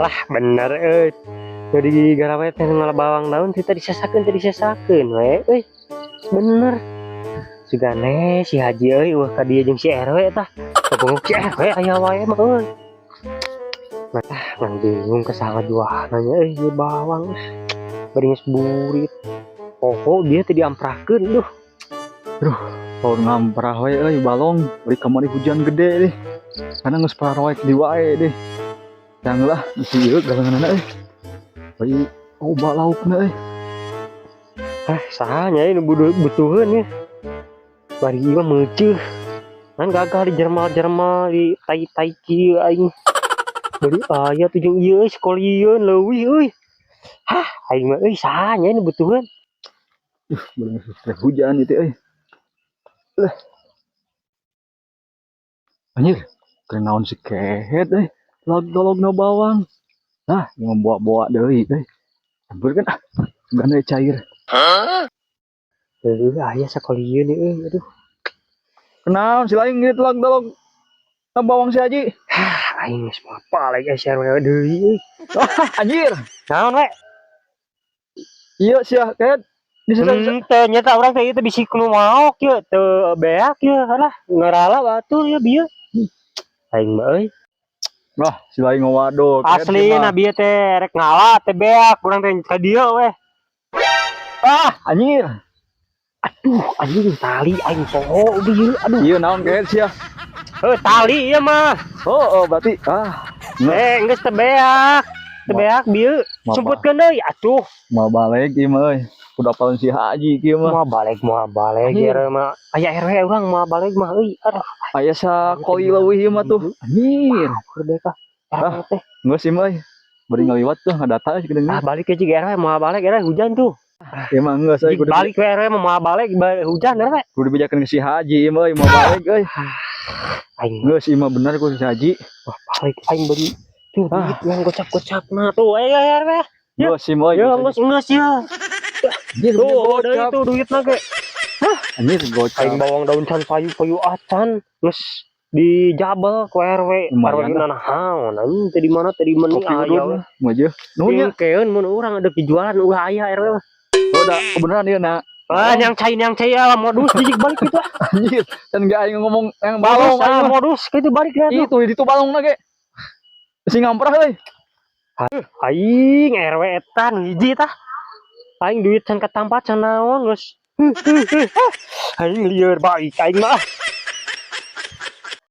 Lah, bener euy. Jadi garawe teh ngala bawang daun teh tadi sesakeun, tadi sesakeun we euy. Bener. Sugane si Haji euy, wah, ka dieu jeung si RW tah. Kabunguk si RW aya wae mah euy. Nah, ah, ngan bingung ke saha jualna nya euy ieu bawang. Bari geus burit. Poho dia teh diamprakeun, duh. Paur ngamprah we euy balong, bari kamari hujan gede deh. Karena geus pararoek di wae deh. Yang lah bisi ieu galenganana euy. Bari loba laukna euy. Ah, saha nya ini butuheun ya. Bari ieu mah meuceuh. Kan gagal di jermal-jermal di tai-tai kieu aing. Bari aya tuh jeung ieu euy sakolieun leuwih euy. Hah, aing mah euy, saha nya ini butuheun. Bari geus hujan itu euy. Lah. Anjir, keur naon si kehet euy. Log-logna bawang. Ah, yang bawa-bawa deui euy. Campur kan ah. Gana cair. Heuh, aya sakolieun euy, aduh. Kenaon si lain gitu log-log na bawang si Haji? Hah, aing geus moal balik si RW deui euy. Anjir. Naon we? Iya sia kehet. Di sisa Henteu nya urang teh ieu teh bisi nu maok ieu teu beak ieu, halah ngerala batur ieu bieu. Aing mah euy. Wah, si lain ngawado. Asli na bieu teh rek ngala teh beak urang teh ka dieu weh. Ah, anjir. Aduh, anjing, tali aing poho bieu. Aduh. Iya naon kehet sia? Heuh, tali ieu mah. Oh, berarti ah. Nah, Eh, geus teu beak. Teu beak bieu. Mau Sumputkeun deui atuh. Mau balik ieu mah euy. Udah apalin si Haji kieu mah. Moal balik, moal balik Anjir. ieu mah. Aya RW urang moal balik mah euy. Aduh, Aya sakoli leuwih ieu mah tuh. Anjir. Keur kah. RW teh. Geus ieu mah euy. Bari ngaliwat tuh ngadata sih geuning. Ah, balik ke jeung RW, moal balik RW, hujan tuh. Ieu mah geus euy, Jik kudu balik ke RW mah, moal balik hujan RW. Kudu dibejakeun ke si Haji ieu mah euy, moal balik euy. Aing Geus ieu mah bener ku si Haji. Wah, balik aing beri tuh Ah. duit yang gocap-gocap nah tuh eh ya RW. Ya. Geus ieu mah euy. Ya geus geus ya. Anjir, Tuh, gocap. deui tuh duitna ge. Anjir, gocap. Aing bawang daun can payu-payu acan geus dijabel ku RW. Lumayan. RW naon anjing teh di mana teh di meni Kopi aya udut we. mah aja. Nuhun nya. Keun mun urang ada dijualan ulah aya RW mah. Oh, da kebenaran ieu na. Ah, yang cai lah modus jijik balik gitu ah. Anjir, kan gak aing ngomong yang Balong balong aing ah, mah. Modus gitu balik dah tuh. Itu itu balongna ge. Si ngamprah euy. Aing RW eta nu hiji tah. Aing duit can katampa can naon geus. Aing lieur baik aing mah.